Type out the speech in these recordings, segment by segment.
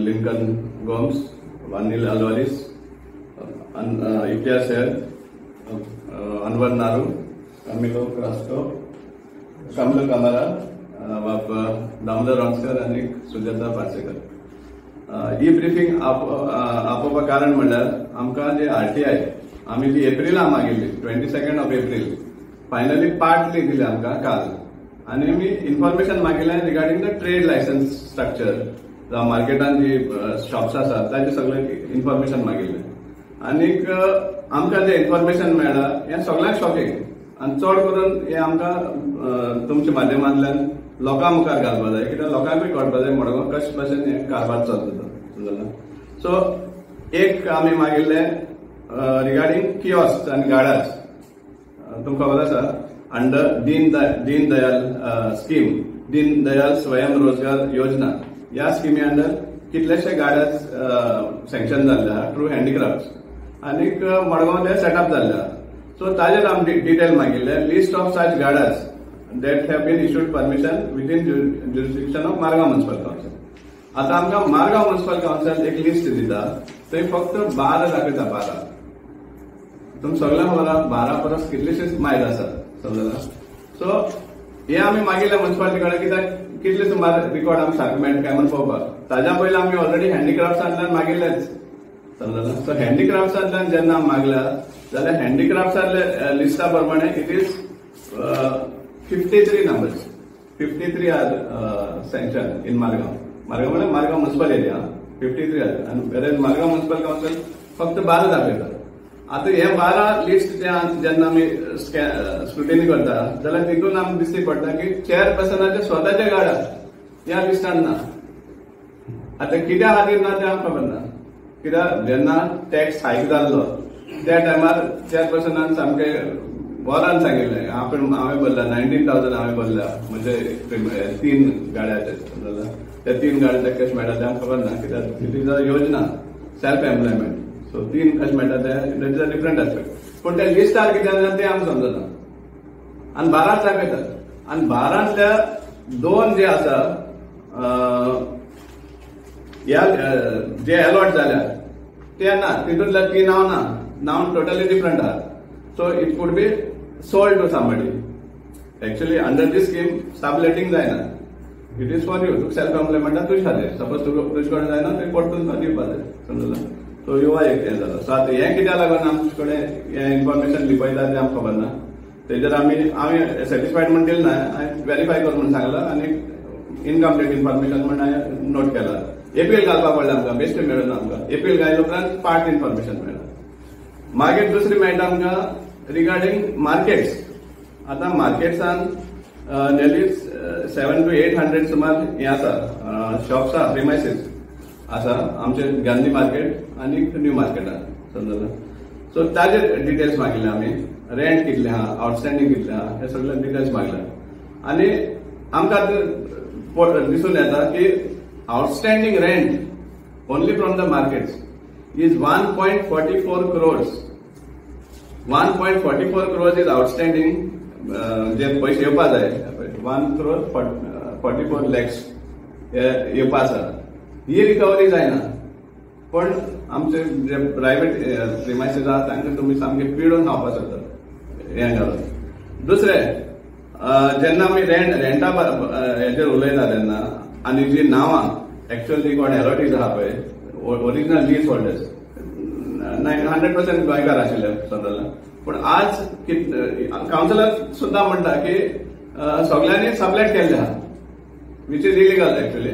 Lincoln Gomes, Anil Alvares, Imtiaz Syed, Anwar Naru, Camilo Crasto, Camilo Camara, Damodar Ronskar आनी सुजाता पार्सेकर. ही briefing आपोवपा कारण म्हणल्यार आमकां जे आरटीआय आमी जी एप्रिला मागिल्ली 22 ऑफ एप्रील फायनली पार्टली दिली आमकां काल आनी आमी इन्फॉर्मेशन मागिल्लें regarding the trade licence structure जावं मार्केटान जी शॉप्स आसात ताजे सगळें इन्फॉर्मेशन मागिल्लें आनीक आमकां जें इन्फॉर्मेशन मेळ्ळां हें सगळ्यांक शॉकिंग आनी चड करून हें आमकां तुमच्या माध्यमांतल्यान लोकां मुखार घालपा जाय कित्याक लोकांकूय कळपा जाय मडगांव कशे भशेन हें कारभार चलता तो समजलें. सो एक आमी मागिल्लें रिगार्डिंग कियोस्क आनी गार्डास. तुमकां खबर आसा अंडर दीन दयाल स्कीम, दीन दयाल स्वयं रोजगार योजना ह्या स्किमी अंडर कितलेशे गार्डास सँक्शन जाल्ले आहा थ्रू हँडीक्राफ्ट आनीक मडगांव ते सेटअप जाल्ले आहा. सो ताजेर आमी डिटेल मागिल्ले list of such गार्डास that have been issued permission within jurisdiction of Margao Municipal Council. आता आमकां मारगांव म्युनिसिपल कावन्सिल एक लिस्ट दिता थंय फक्त 12 दाखयता. 12 तुमकां सगळ्यांक खबर आहा 12 परस कितलेशेच मायल आसात समजला. सो हे आमी मागिल्ले म्युनिसिपालिटी कडेन कित्याक कितले सुमार रिकॉर्ड आमी सारकें मेळटा काय म्हूण पळोवपाक. ताज्या पयलीं आमी ऑलरेडी हँडीक्राफ्ट्सांतल्यान मागिल्लेच समजला. सो हँडीक्राफ्ट्सांतल्यान जेन्ना आमी मागल्या जाल्यार हँडीक्राफ्ट्सांतल्या लिस्टा प्रमाणे it is 53 numbers, 53 are sanction in Margao. Margao म्हणजे मारगांव म्युनिसिपल एरिया 53 are आनी वेरेज मारगांव म्युनिसिपल कावन्सिल फक्त 12 दाखयता. आतां हे 12 लिस्ट जेन्ना आमी स्क्रुटिनी करता जाल्यार तितून आमकां दिश्टी पडटा की चेअरपर्सनाचे स्वताचे गार्ड ह्या लिस्टान ना. आतां कित्या खातीर ना तें आमकां खबर ना कित्याक जेन्ना टॅक्स हायक जाल्लो त्या टायमार चेअरपर्सनान सामकें बोरान सांगिल्लें आपण हांवें भरला 19,000 हांवें भरला म्हणजे 3 गाड्याचे समजला. त्या 3 गाड्याचे कशें मेळटा तें आमकां खबर ना कित्याक it is a योजना सेल्फ एम्प्लॉयमेंट. सो 3 कशें मेळटा तें that is a different aspect. पूण त्या लिस्टार कितें जालें तें आमकां समजना आनी 12 दाखयतात आनी 12तल्या 2 जे आसा ह्या जे अलॉट जाल्या ते ना, तितूंतल्या 3 नांव ना, नांव टोटली डिफरंट आहा. So it could be sold to somebody. Actually under this scheme subletting जायना, it is for you. तुका सेल्फ एम्प्लॉयमेंटान तुजे खातीर सपोज तुका तुजे कडेन जायना तुवें परतून तुका दिवपा जाय समजला. सो युवा एक हें जालो. सो आतां हें कित्याक लागून आमचे कडेन हें इन्फॉर्मेशन लिपयता तें आमकां खबर ना. तेजेर आमी आमी सॅटिस्फायड म्हण दिलें ना, हांवें वेरीफाय कर म्हूण सांगलां आनी इनकम्प्लीट इन्फॉर्मेशन म्हण हांवें नोट केला. एपील घालपाक पडलें आमकां, बेश्टें मेळना आमकां. एपील घायल्या उपरांत पार्ट इन्फॉर्मेशन मेळ्ळा. मागीर दुसरी मेळटा आमकां रिगार्डिंग मार्केट्स. आतां मार्केट्सान नियरली 700 to 800 सुमार हें आसा शॉप्स आहा, प्रिमायसीस आसा आमचे गांधी मार्केट आनी न्यू मार्केटान समजला. सो ताजे डिटेल्स मागिल्ले आमी, रेंट कितले आहा, आउटस्टँडींग कितले आहा, हे सगळे डिटेल्स मागले आनी आमकां आतां दिसून येता की outstanding rent only from the markets is 1.44 crores. 1.44 crores is outstanding जे पयशे येवपा जाय 1 crore 44 lakhs येवपा आसा. ही रिकवरी जायना पण आमचे जे प्रायव्हेट प्रिमायसीस आहा तांकां तुमी सामके पिडून खावपाक शकतात हें घालून. दुसरें जेन्ना आमी रेंटा हेजेर उलयता तेन्ना आनी जी नांवां एक्चुअल जी कोण एलॉटीज आहा पळय ओरिजिनल लीज होल्डर्स 100% गोंयकार आशिल्ले समजला. पूण आज कावन्सिलर सुद्दां म्हणटा की सगळ्यांनी सबलेट केल्ले आहा which is illegal actually.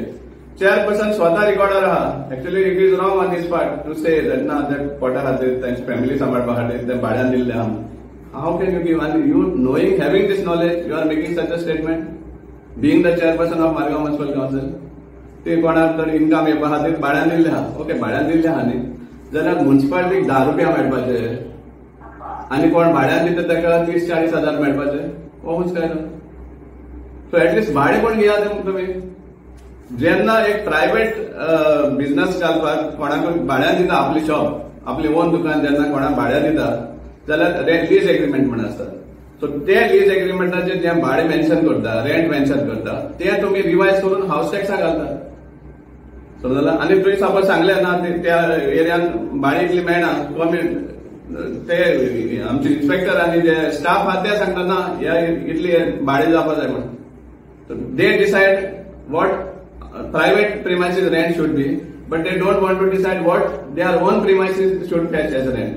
Chairperson स्वता रिकॉर्डर आहा. Actually it is wrong on his part to say that ना ते पोटा खातीर तांची फॅमिली सांबाळपा खातीर ते भाड्यान दिल्ले आहा. How can you give आनी you knowing having this knowledge you are making such a statement being the chairperson of Margao Municipal Council. ते कोणाक तर इन्कम येवपा खातीर भाड्यान दिल्ले आहा. ओके भाड्यान दिल्ले आहा न्ही जाल्यार म्युनिसिपालिटीक 10 रुपया मेळपाचे आनी कोण भाड्यान दिता ताका 30-40 हजार मेळपाचे कोणूच काय ना. सो एटलिस्ट भाडें कोण घेयात तुमी. जेन्ना एक प्रायव्हेट बिझनस घालपाक कोणाकूय भाड्यान दिता आपली शॉप आपली ओन दुकान जेन्ना कोणाक भाड्यान दिता जाल्यार लीज एग्रीमेंट म्हण आसता. सो ते लीज एग्रीमेंटाचेर जे भाडें मेन्शन करता, रेंट मेन्शन करता, ते तुमी रिवायज करून हावस टॅक्सा घालता. समजला. आनी तुवें सपोज सांगलें ना त्या एरियान भाडें इतली मेळना कमी, ते आमचे इन्स्पेक्टर आनी जे स्टाफ आहा ते सांगता ना ह्या इतली भाडें जावपा जाय म्हणून. They decide what private premises rent should be, but they don't want to decide what their own premises should fetch as rent.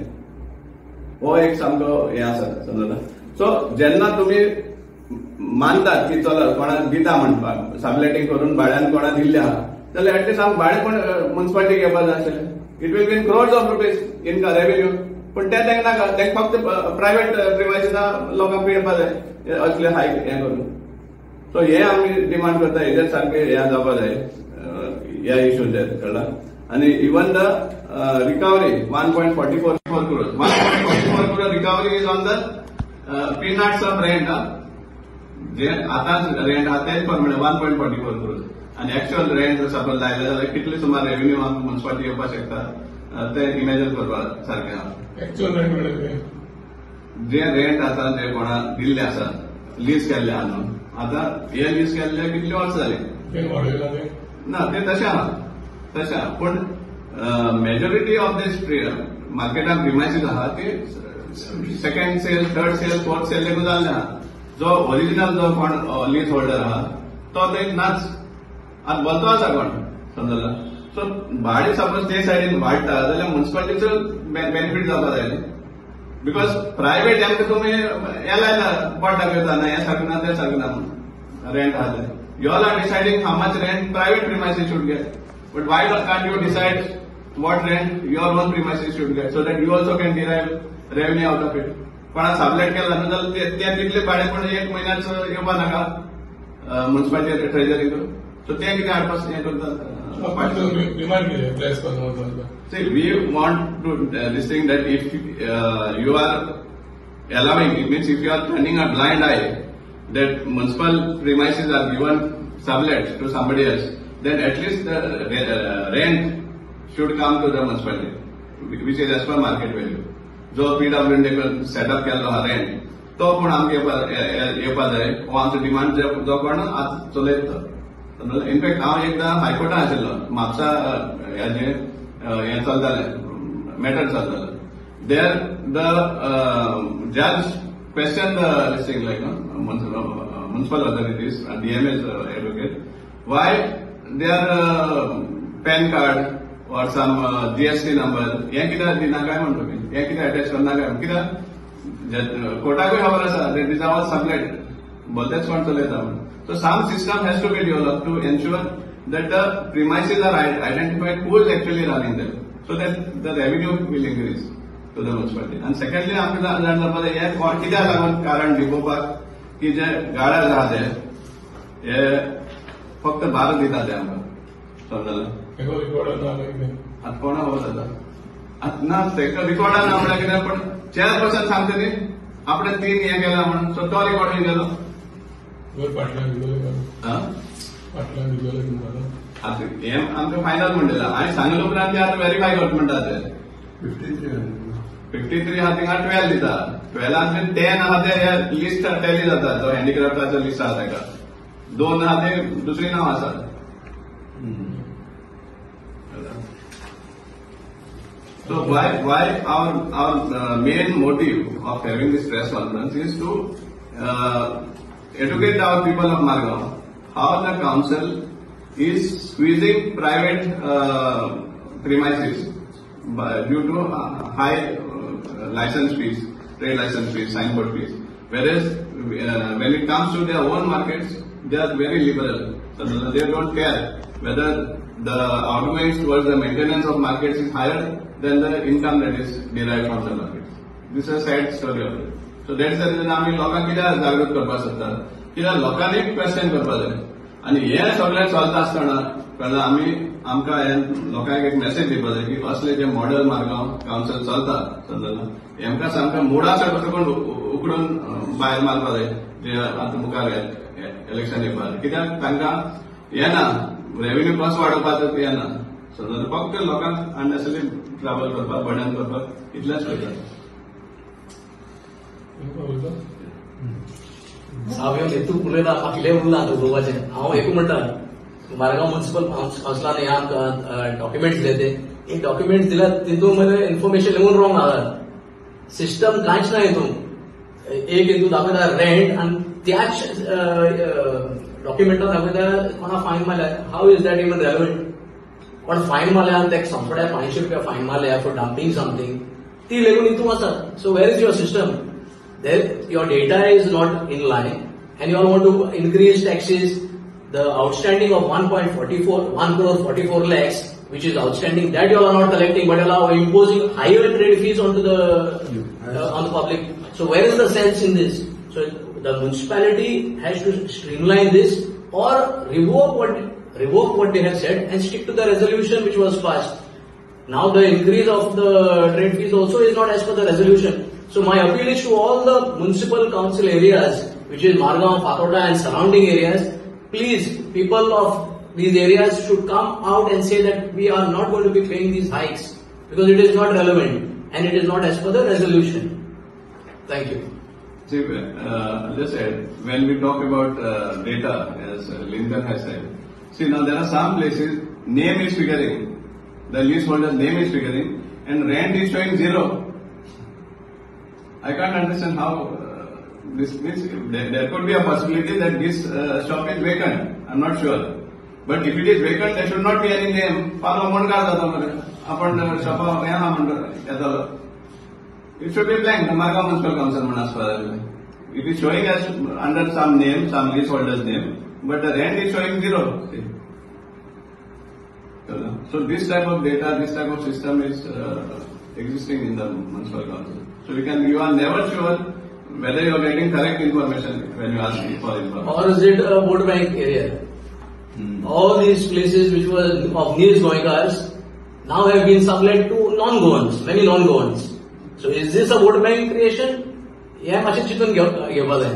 हो एक सामको हें आसा, समजला. सो जेन्ना तुमी मानतात की चला कोणाक दिता म्हणपाक सबलेटींग करून भाड्यान कोणाक दिल्लें आहा जाल्यार एटलिस्ट आमकां भाडें पण मुन्सिपालिटी घेवपाक जाय आशिल्लें. It will be in crores of rupees in revenue. पूण तें तांकां नाका, तांकां फक्त प्रायवेट प्रिमायसीसा लोकांक पिडपाक जाय असले हाय हें करून. सो हे आमी डिमांड करता, हेजेर सारकें हें जावपा जाय ह्या इशूचेर, कळ्ळा. आनी even the recovery 1.44 crore, 1.44 crore recovery is on the peanuts of rent. जे आतां रेंट आहा तेच प्रमाणे 1.44 क्रोर्स आनी एक्च्युअल रेंट सपोज लायले जाल्यार कितले सुमार रेव्हेन्यू आमकां मुन्सिपालिटी येवपाक शकता ते इमेजीन करपा सारकें आहा. एक्च्युअल रेंट म्हणल्यार जे रेंट आतां जे कोणा दिल्ले आसा लीज केल्ले आहा न्हू, आतां हे लीज केल्ले कितले वर्सां जाली ना ते तशें आहा तशें आहा. पूण मेजॉरिटी ऑफ दीस मार्केटान प्रिमायसीस आहा ती second sale, third sale, fourth sale लेगून जाल्ले आहा. जो ओरिजिनल जो कोण लीज होल्डर आहा तो थंय नाच, आतां भलतो आसा कोण, समजला. सो भाडें सपोज ते सायडीन वाडटा जाल्यार मुन्सिपालिटीचो बेनिफीट जावपा जाय न्ही, because private आमकां तुमी हें लायला बोट दाखयता ना हें सारकें ना तें सारकें ना म्हणून रेंट आहा तें. You all are deciding how much rent private premises should get, but why can't you decide what rent your own premises should get so that you also can derive revenue out of it. कोणा sublet केला न्हू जाल्यार ते तितले भाडें पण एक म्हयन्याचो येवपा नाका मुन्सिपालिटी ट्रेजरीक. सो ते कितें हाडपाक हें करतात. See, we want to this thing that if you are allowing, it means if you are turning a blind eye that municipal premises are given sublet to somebody else, then at least the rent should come to the municipality, which is as per market value. जो PWD setup केल्लो आहा rent तो पूण आमकां येवपा जाय, हो आमचो डिमांड जो कोण आतां चलयता तो. इनफॅक्ट हांव एकदां हायकोर्टान आशिल्लो, म्हापसा हेजें हें चलतालें, मॅटर चलतालें. There the जज question the this thing like municipal authorities, DMA's advocate, why their PAN card or some GST number हें कित्याक दिना काय म्हणटा तुमी, हें कित्याक अटॅच करना काय, कित्याक कोर्टाकूय खबर आसा that is our sublet, भलतेच कोण चलयता म्हणून. So some system has to be developed to ensure that the premises are identified who is actually running them, so that the revenue will increase to the municipality. And secondly, आमकां जाण जावपाक जाय हें कित्याक लागून कारण लिपोवपाक की जे गाड्या आहा ते हे फक्त भार दिता ते आमकां, समजलें. आतां कोणा खबर जाता आतां ना तेका रिकॉर्डा ना म्हणल्यार कितें, पण चेअरपर्सन सांगता न्ही आपणें 3 हें केलां म्हणून, सो तो रिकॉर्ड गेलो. आतां हें आमकां फायनल म्हणलें हांवें सांगले उपरांत ते आतां वेरीफाय करता म्हणटा ते 53 आहा थिंगा 12 दिता, 12 10 आहा ते लिस्ट टॅली जाता, जो हँडिक्राफ्टाचो लिस्ट आहा ताका 2 आहा ते दुसरी नांव आसा. So why our main motive of having this press conference is to educate our people of Margao how the council is squeezing private premises due to high license fees, trade license fees, signboard fees. Whereas when it comes to their own markets, they are very liberal. So they don't care whether the outgoings towards the maintenance of markets is higher than the income that is derived from the markets. This is a sad story of it. So that is the reason आमी लोकांक कित्याक जागृत करपाक सोदतात, कित्याक लोकांनी question करपाक जाय. आनी हें सगळें चलता आसतना कळ्ळें आमी आमकां हे लोकांक एक मेसेज दिवपाक जाय की असले जे मॉडल मार्गांव कावन्सिल चलता, समजलें, हेमकां सामकें मुळा सकून उकडून भायर मारपाक जाय जे आतां मुखार इलेक्शन येवपाक जाय, कित्याक तांकां येना रेव्हेन्यू कसो वाडोवपाचो ते येना, समजलें. फक्त लोकांक अननेसेसरी ट्रॅव्हल करपाक, बर्डन करपाक इतलेंच करतात. हांवें हेतू उलयला, बाकीले उरला आतां उलोवपाचें. हांव एकू म्हणटा मारगांव म्युन्सिपल कावन्सिलान हे आमकां डॉक्युमेंट्स दिले ते हे डॉक्युमेंट्स दिल्यात तितून मरे इन्फॉर्मेशन लेगून रॉंग आहा. सिस्टम कांयच ना हितून. एक हितून दाखयता रेंट आनी त्याच डॉक्युमेंटान दाखयता कोणा फायन मारल्या. How is that even relevant? कोण फायन मारल्या आनी तेका संपड्या 500 रुपया फायन मारल्या फॉर डम्पिंग समथींग, ती लेगून हितून आसा. So where is your system? There your data is not in line and you all want to increase taxes. The outstanding of 1 crore 44 lakhs which is outstanding, that you all are not collecting, but you all are imposing higher trade fees onto the on the public. So where is the sense in this? So the municipality has to streamline this or revoke what they have said and stick to the resolution which was passed. Now the increase of the trade fees also is not as per the resolution. So my appeal is to all the municipal council areas, which is Margao, Fatorda and surrounding areas, please, people of these areas should come out and say that we are not going to be paying these hikes because it is not relevant and it is not as per the resolution. Thank you. See, just said, when we talk about data, as Lincoln has said, see now there are some places name is figuring, the leaseholder's name is figuring and rent is showing zero. I can't understand how this means. There could be a possibility that this shop is vacant. I'm not sure. But if it is vacant, there should not be any name. Follow म्हणकार जाता मरे. आपण शॉपा हे ना म्हणतो येतालो. It should be blank. Margao Municipal Council म्हणून आसपा जाय. It is showing as under some name, some leaseholder's name, but the rent is showing zero. See. So this type of data, this type of system is existing in the municipal council. So you are never sure whether you are getting correct information when you ask for information. Or is it a vote bank area? All these places which were of Neers Goenkars now have been sublet to non-Goans, many non-Goans. So is this a vote bank creation? हे मातशें चिंतून घेवपा जाय.